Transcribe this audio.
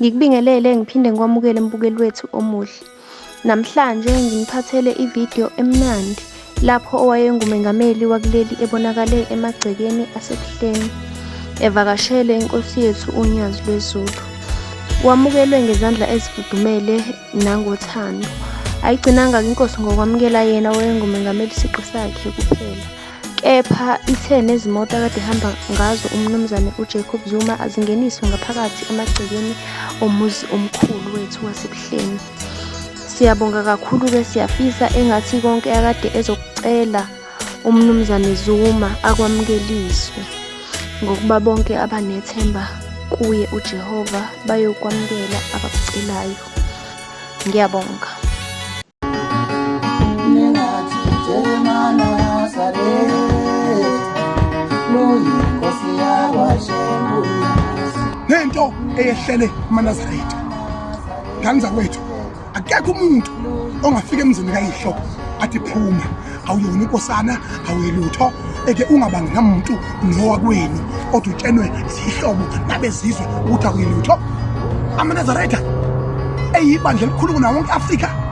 Ngikubingelele ngiphinde ngikwamukele mbukeli wethu omuhle. Namhlanje nginiphathele ividiyo emnandi lapho owayengumengameli wakuleli ebonakale emagcekeni aseBuhleni evakashele inkosi yethu uNyazi lweZulu. Wamukelwe ngezandla ezifudumele nangothando. Ayigcinanga-ke inkosi ngokwamukela yena owayengumengameli siqu sakhe kuphela. Kepha ithe nezimoto akade ehamba ngazo uMnumzane uJacob Zuma azingeniswe ngaphakathi emagcekeni omuzi omkhulu wethu waseBuhleni. Siyabonga kakhulu-ke siyafisa engathi konke akade ezokucela uMnumzane Zuma akwamukeliswe ngokuba bonke abanethemba kuye uJehova bayokwamukela abakucelayo. Ngiyabonga. Nento eyehlele kumaNazaretha ngane zakwethu, akekho umuntu ongafika emzini kayihlo athi phuma, awuyona inkosana, awuyilutho, eke ungabangi namuntu nowakwenu, kodwa utshenwe zihlobo nabezizwe ukuthi awuyilutho. AmaNazaretha eyibandla elikhulu kunawo wonke Afrika.